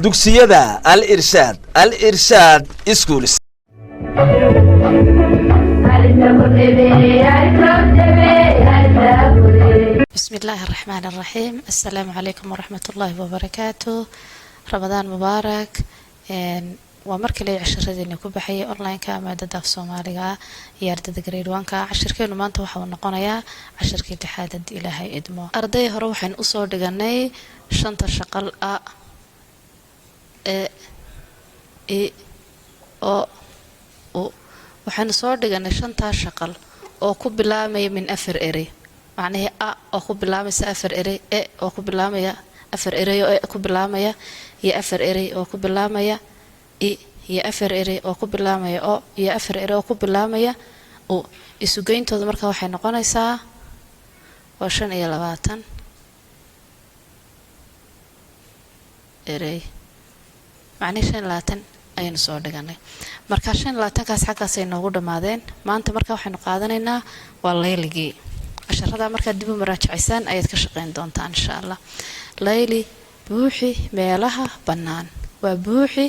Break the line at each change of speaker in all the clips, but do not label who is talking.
Dugsiyada Al Irshaad, Al Irshaad Schools.
بسم الله الرحمن الرحيم. السلام عليكم ورحمة الله وبركاته. رمضان مبارك. Waa mar kale casharadeenii ku baxayay online-ka maadada af Soomaaliga iyo ardayda grade one-ka. Cashirkeenu maanta waxa uu noqonayaa cashirkii lixaad, haddii Ilaahay idmo. Arday hore waxaynu usoo dhiganay shanta shaqal: a, e, i, o, u. Waxaynu soo dhiganay shantaa shaqal oo ku bilaabmaya min afar erey, macnihii a oo ku bilaamaysa afar erey, e oo ku bilaamaya afar erey oo e ku bilaamaya, iyo afar erey oo ku bilaamaya i, iyo afar erey oo ku bilaamaya o, iyo afar erey oo ku bilaamaya u. Isugeyntooda marka waxay noqonaysaa waa 25 erey, macnihii 25 ayaynu soo dhiganay. Marka 25-kaas xaggaasay noogu dhammaadeen. Maanta marka waxaynu qaadanaynaa waa layligii. Casharada markaad dib u muraajacaysaan ayaad ka shaqeyn doontaan, insha Allah. Layli: buuxi meelaha bannaan. Waa buuxi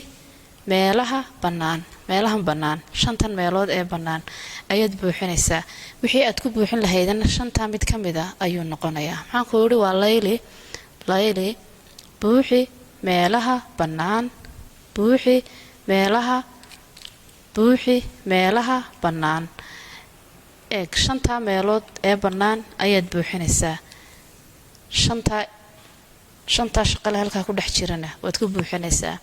meelaha bannaan. Meelahan bannaan, shantan meelood ee bannaan ayaad buuxinaysaa. Wixii aad ku buuxin lahaydna shantaa mid ka mid a ayuu noqonayaa. Maxaan ku yidhi? Waa layli. Layli: buuxi meelaha bannaan. Buuxi meelaha, buuxi meelaha bannaan. Eeg, shantaa meelood ee bannaan ayaad buuxinaysaa. Shantaa, shantaa shaqale halkaa ku dhex jirana waad ku buuxinaysaa.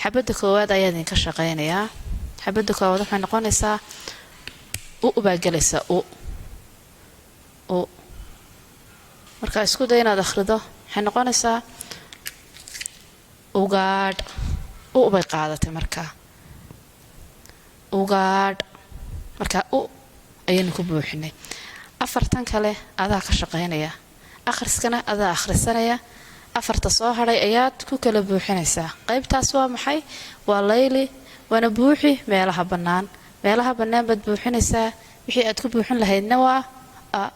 Xabadda koowaad ayaa idinka shaqaynayaa. Xabadda koowaad waxay noqonaysaa u baa gelaysaa, u, u. Marka isku day inaad akhrido. Waxay noqonaysaa ugaadh. U bay qaadatay markaa, ugaadh. Markaa u ayaynu ku buuxinay. Afartan kale adaa ka shaqaynaya, akhriskana adaa akhrisanaya. Afarta soo hadhay ayaad ku kala buuxinaysaa. Qaybtaas waa maxay? Waa layli, waana buuxi meelaha bannaan. Meelaha bannaan baad buuxinaysaa. Wixii aad ku buuxin lahaydna waa a,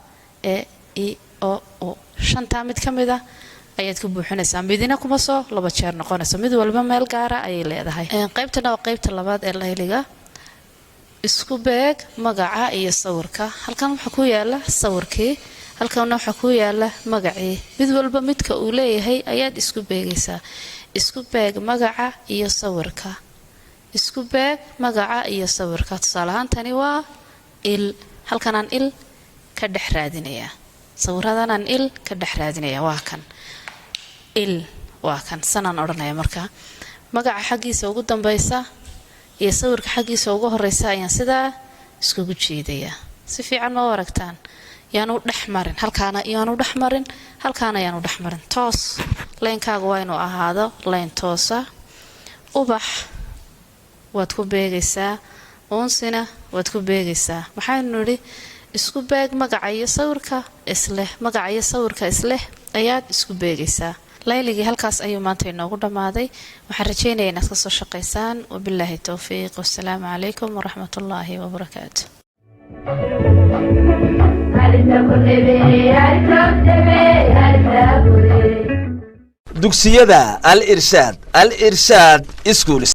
e, i, o, u. Shantaa mid ka mid a ayaad ku buuxinaysaa. Midina kuma soo laba jeer noqonayso, mid walba meel gaara ayay leedahay. Qaybtana waa qaybta labaad ee layliga. Isku beeg magaca iyo sawirka. Halkan waxaa ku yaala sawirkii, halkanna waxaa ku yaala magacii. Mid walba midka uu leeyahay ayaad isku beegaysaa. Isku beeg magaca iyo sawirka. Isku beeg magaca iyo sawirka. Tusaale ahaan, tani waa il. Halkanaan il ka dhex raadinayaa, sawiradanaan il ka dhex raadinaya. Waa kan, il waa kan, sanaan odhanaya. Marka magaca xaggiisa ugu dambaysa iyo sawirka xaggiisa ugu horeysa ayaan sidaa iskugu jiidayaa. Si fiican ma u aragtaan? Yaanu dhex marin halkaana, yaanu dhex marin halkaana, yaanu dhex marin. Toos laynkaaga waa inuu ahaado layn toosa. Ubax waad ku beegaysaa, uunsina waad ku beegaysaa. Maxaynu nidhi? Isku beeg magaca iyo sawirka isleh. Magaca iyo sawirka isleh ayaad isku beegaysaa. Layligii halkaas ayuu maanta inoogu dhammaaday. Waxaan rajeynaya inaad kasoo shaqaysaan. Wabilaahi towfiiq, wasalaamu calaykum waraxmatullaahi wabarakaatu.
Dugsiyada Al Irshaad, Al Irshaad Schools.